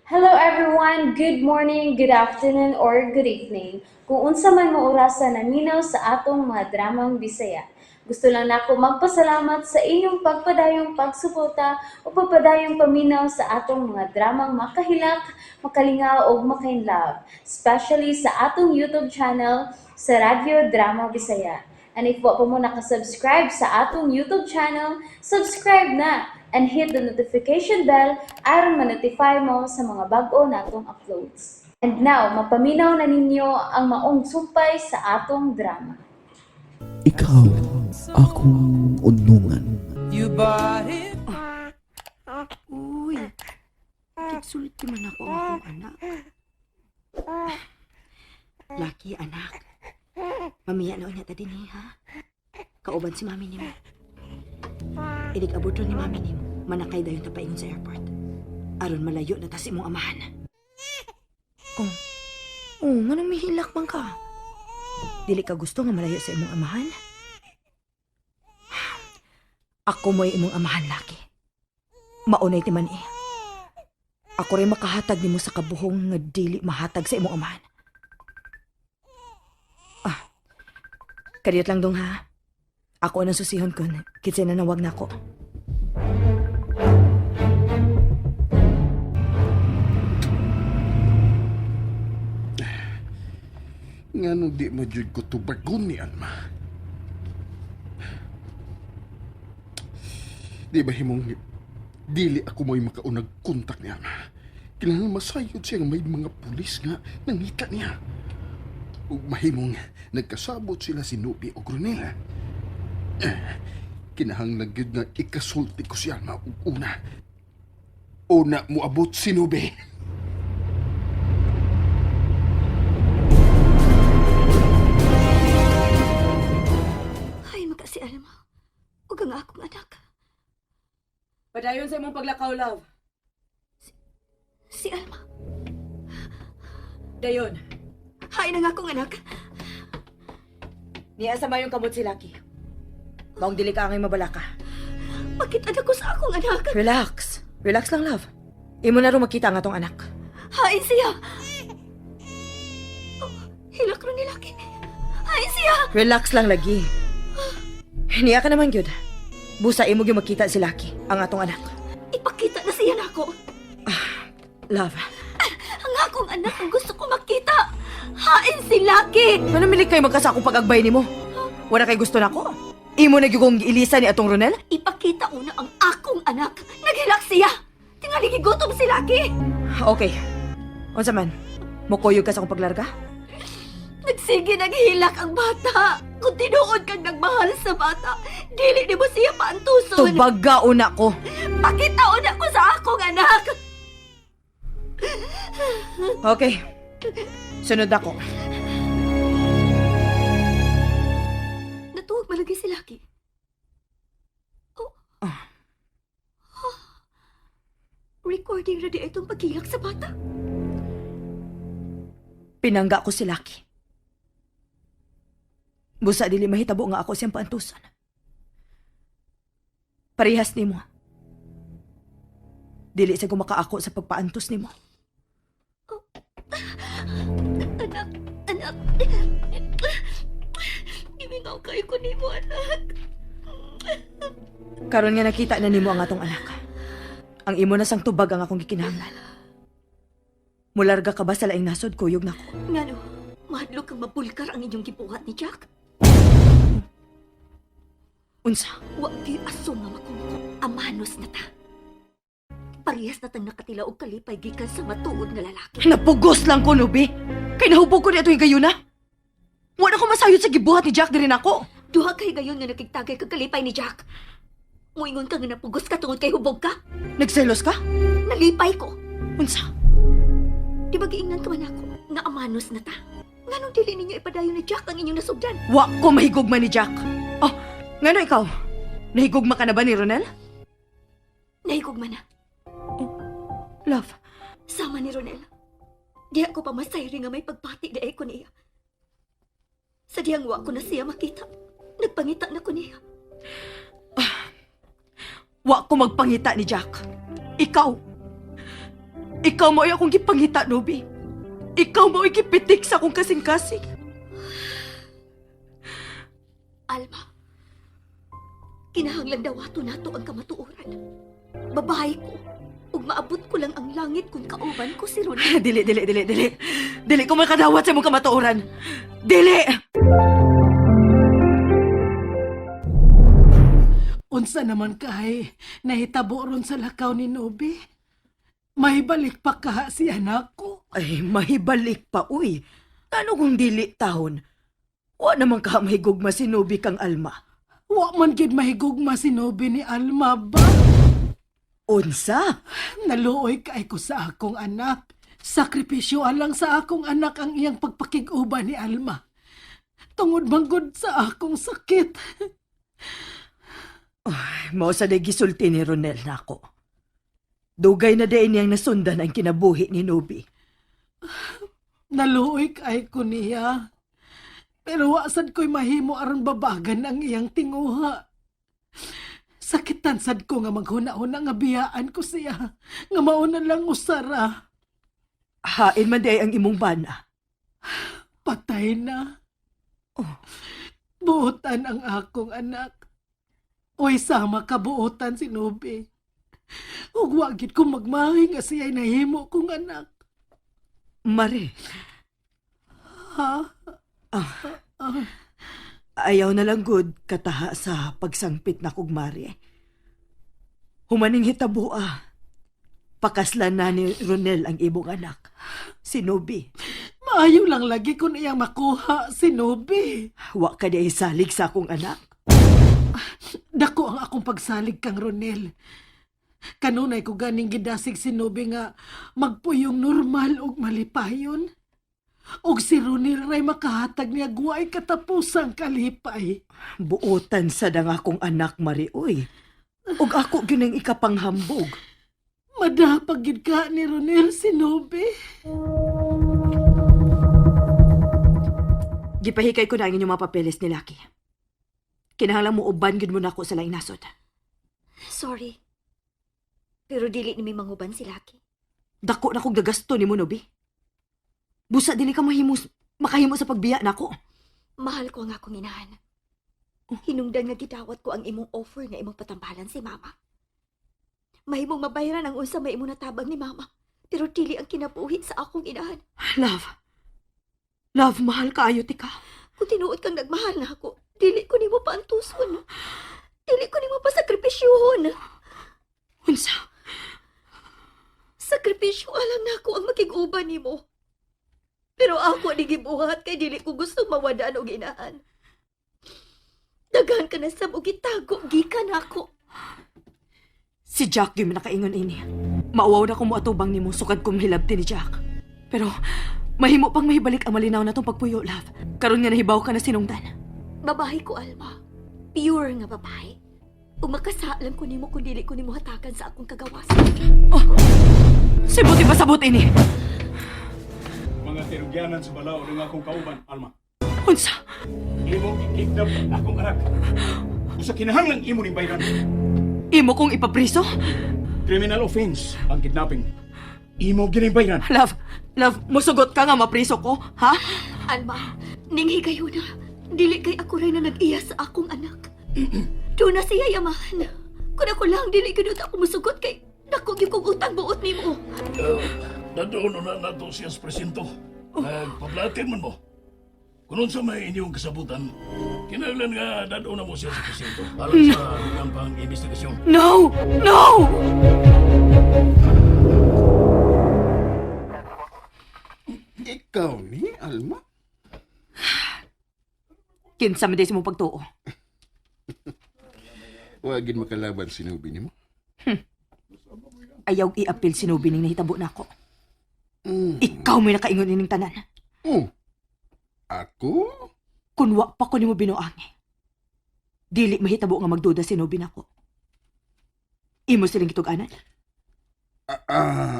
Hello everyone! Good morning, good afternoon, or good evening. Kung unsa man mo orasa naminaw sa atong mga dramang Bisaya. Gusto lang nako magpasalamat sa inyong pagpadayong pagsuporta o pagpadayong paminaw sa atong mga dramang makahilak, makalingaw ug makainlove, especially sa atong YouTube channel sa Radyo Drama Bisaya. And if wa pa mo nakasubscribe sa atong YouTube channel, subscribe na and hit the notification bell aron ma-notify mo sa mga bag-o natong uploads. And now, mapaminaw na ninyo ang maong sumpay sa atong drama. Ikaw, akong unungan. You bought it. Uy, kigsulti man ako ang akong anak. Lucky, anak. Mamiya na unya ta din eh, ha? Kauban si mami nimo. Inig abot ni mami nimo. Manakay dayon ta paingon sa airport. Aron malayo na ta sa imong amahan. Oh. Oh, nganong mihilak man ka? Dili ka gusto nga malayo sa imong amahan? Ako mo'y imong amahan, Lucky. Maunay ti man eh. Ako rin makahatag nimo sa kabuhong nga dili mahatag sa imong amahan. Ah, kadiyot lang dong ha. Ako ang susihon kun, kinsay nanawag na ako. Nganong di mo jud ko tubagon ni Alma? Di ba himong dili ako mo'y makaunag kontak ni Alma? Kinahanglan masayod siya nga may mga pulis nga nangita niya. Ug mahimong nagkasabot sila si Nubi o Grunela. Eh, kinahanglan gyud nga ikasulti ko si Alma ug una. Una moabot si Nubi. Ay, maka si Alma. Ug ang akong anak. Padayon sa imong paglakaw, love. Si Alma. Dayon. Hay na nga akong anak. Niya sa mayong kamot si Lucky. Maong dili ka angay mabalaka. Pakita na ko sa akong anak. Relax. Relax lang, love. Imo na ro makita ang atong anak. Hain siya. Oh, hilak ro ni Lucky. Hain siya. Relax lang lagi. Niya ka naman gyud. Busa imo gyud makita si Lucky, ang atong anak. Ipakita na siya nako. Love. Ang akong anak ang gusto ko makita. Hain si Lucky. Manamilig kay magka sa akong pag-agbay nimo. Wala kay gusto nako. Imo na gyud kong giilisa ni atong Ronel? Ipakita una ang akong anak. Naghilak siya. Tingali gigutom si Lucky. Okay. Unsa man? Mokuyog ka sa akong paglarga? Nagsige naghilak ang bata. Kung tinuod kang nagmahal sa bata, dili nimo siya paantuson. Tubaga una ko. Pakita una ko sa akong anak. Okay. Sunod ako. Natuwag malagi si Lucky. Oh. Ah. Ah. Recording ra di itong paghilak sa bata. Pinangga ko si Lucky. Busa dili mahitabo nga ako siyang paantusan. Parehas nimo. Dili sa gumakaako sa pagpaantos nimo. Anak, anak. Gimingaw kayo ko nimo, anak. Karon nga nakita na nimo ang atong anak. Ang imo na sang tubag ang akong gikinahanglan. Mularga ka ba sa laing nasod, kuyog nako? Ngano, mahadlok kang mabulkar ang inyong gibuhat ni Jack. Unsa? Wa di aso nga makungko. Amanos na ta. Parehas na tang nakatila og kalipay gikan sa matuod nga lalaki. Napugos lang ko, Nubi. Kay nahubog ko ni atong higayuna. Wala ko masayod sa gibuhat ni Jack diri nako. Duha kay gayon nga nakigtagay kag kalipay ni Jack. Muingon ka nga napugos ka tungod kay hubog ka. Nagselos ka? Nalipay ko. Unsa? Di ba giingnan ka man ako nga amanos na ta? Nganong dili ninyo ipadayon ni Jack ang inyong nasugdan? Wa ko mahigugma ni Jack. Oh, ngano ikaw? Nahigugma ka na ba ni Ronel? Nahigugma na. Love, Sama ni Ronel. Di ako pa masayri nga may pagbati di ay ko niya. Sa diyang wa ko na siya makita. Nagpangita na ko niya. wa ko magpangita ni Jack. Ikaw. Ikaw mo ay akong gipangita, Nobi. Ikaw mo ay gipitik sa akong kasing-kasing. Alma, kinahanglan dawato nato ang kamatuoran. Babae ko, ug maabot ko lang ang langit kung kauban ko si Ronel. Dili, dili, dili, dili. Dili ko makadawat sa imong kamatuoran. Dili! Unsa naman kahay nahitabo ron sa lakaw ni Nobi? Mahibalik pa kaha si anak ko. Ay, mahibalik pa, uy. Ano kung dili tahon? Wa naman ka mahigugma si Nobi kang Alma. Wa man gid mahigugma si Nobi ni Alma ba? Unsa? Naluoy kay ko sa akong anak. Sakripisyo alang sa akong anak ang iyang pagpakig-uban ni Alma. Tungod manggod sa akong sakit. Mao sa day gisulti ni Ronel nako. Dugay na day niyang nasundan ang kinabuhi ni Nobi. Naluoy kay ko niya. Pero wa sad ko'y mahimo aron babagan ang iyang tinguha. Sakitan sad ko nga maghuna-huna nga biyaan ko siya. Nga mauna lang usara. Hain man day ang imong bana. Patay na. Buotan ang akong anak. Oy, sama ka buotan si Nobi. Ug wa gid ko magmahay nga siya'y nahimo kong anak. Mare, Ha? ayaw na lang good kataha sa pagsangpit na kog Mare. Humaning hitabo ah. Pakaslan na ni Ronel ang imong anak, si Nobi. Maayo lang lagi kung iyang makuha si Nobi. Wa ka di ay salig sa akong anak. Dako ang akong pagsalig kang Ronel. Kanunay ko ganing gidasig si Nobi nga magpuyong normal ug malipayon. Og si Ronel ray makahatag niya guway katapusang kalipay. Buotan sa dang akong anak, Mare, uy. Ug ako gyud ang ikapanghambog. Madapag gid ka ni Ronel si Nobi. Gipahikay ko na ang inyong mga papeles ni Lucky. Kinahanglan mo uban gyud mo nako sa laing nasod. Sorry. Pero dili ni may manguban si Lucky. Dako na kong gagasto nimo, Nobi. Busa dili ka mahimos, makahimo sa pagbiya nako. Mahal ko ang akong inahan. Hinungdan nga gidawat ko ang imong offer nga imong patambalan si Mama. Mahimong mabayaran ang unsa may imong natabang ni Mama, pero dili ang kinabuhi sa akong inahan. Love. Love, mahal kaayo ti ka. Kung tinuod kang nagmahal na ako, dili ko nimo paantuson. Dili ko nimo pasakripisyuhon. Unsa? Sakripisyo alang nako ang makig-uban nimo. Pero ako ni gibuhat kay dili ko gusto mawadaan og inahan. Daghan ka na sab og gitago gikan nako. Si Jack gyud man nakaingon ini. Mauwaw na ko moatubang nimo sukad kong hilabti ni Jack. Pero mahimo pang mahibalik ang malinaw na tong pagpuyo, love. Karon nga nahibaw ka na sinungdan. Babae ko, Alma. Pure nga babae. Ug makasalam ko nimo kung dili ko nimo hatakan sa akong kagawasan. Sibuti ba sabot ini? Mga tirugyanan sa balaod ng akong kauban, Alma. Unsa? Imo gikidnap akong anak. Usa kinahanglang imo ning bayran. Imo kong ipapriso? Criminal offense ang kidnapping. Imo gining bayran. Love, love, musugot ka nga mapriso ko, ha? Alma, ning higayuna, dili kay ako ray na nag-iya sa akong anak. Doon na siya yamahan. Kung ako lang, dili gud ako musugot kay dako gyud kong utang buot nimo. Dadoon na nato siya sa presinto. Nagpablatin man mo. Kung unsa may inyong kasabutan, kinahanglan nga dadoon na mo siya sa presinto alang sa dugang pang investigasyon. No! No! Ikaw ni, Alma? Kinsa man di sa mong pagtuo. Wagin makalaban si Nobi nimo. Ayaw iapil sinubi ning nahitabo nako. Ikaw may nakaingon ining tanan. Oh, ako? Kun wa pa ko nimo binuangi. Dili mahitabo nga magduda si Nobi nako. Imo silang gitug-anan? Ah, ah,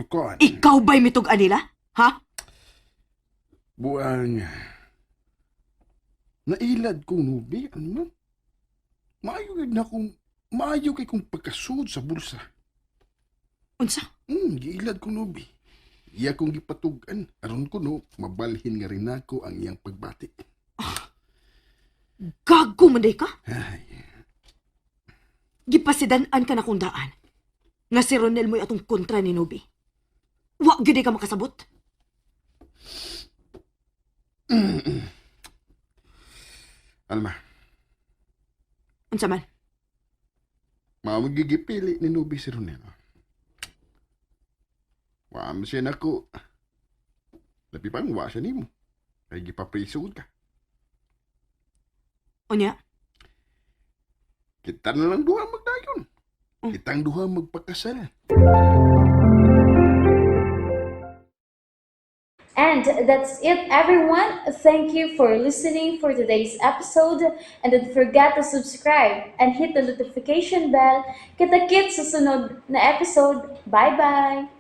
kuan. Ikaw ba'y mitug-an nila? Ha? Buang. Nailad ko nubi, ano man? Maayo gid na kung maayo kay kong pagkasud sa bulsa. Unsa? Giilad ko Nobi. Iya kong gipatug-an aron ko no mabalhin nga rin ako ang iyang pagbati. Gago man day ka? Ay, Gipasidan-an ka na kong daan. Nga si Ronel mo'y atong kontra ni Nobi. Wa gyud ka makasabot. Alma, Unsa man? mao gigipili ni Nobi si Ronel. Wa man siya nako. Labi pang wa siya nimo. Ay gipapriso ka. Unya? Kita na lang duha magdayon. Oh. Kitang duha magpakasal. And that's it, everyone. Thank you for listening for today's episode. And don't forget to subscribe and hit the notification bell. Kita-kits sa sunod na episode. Bye-bye!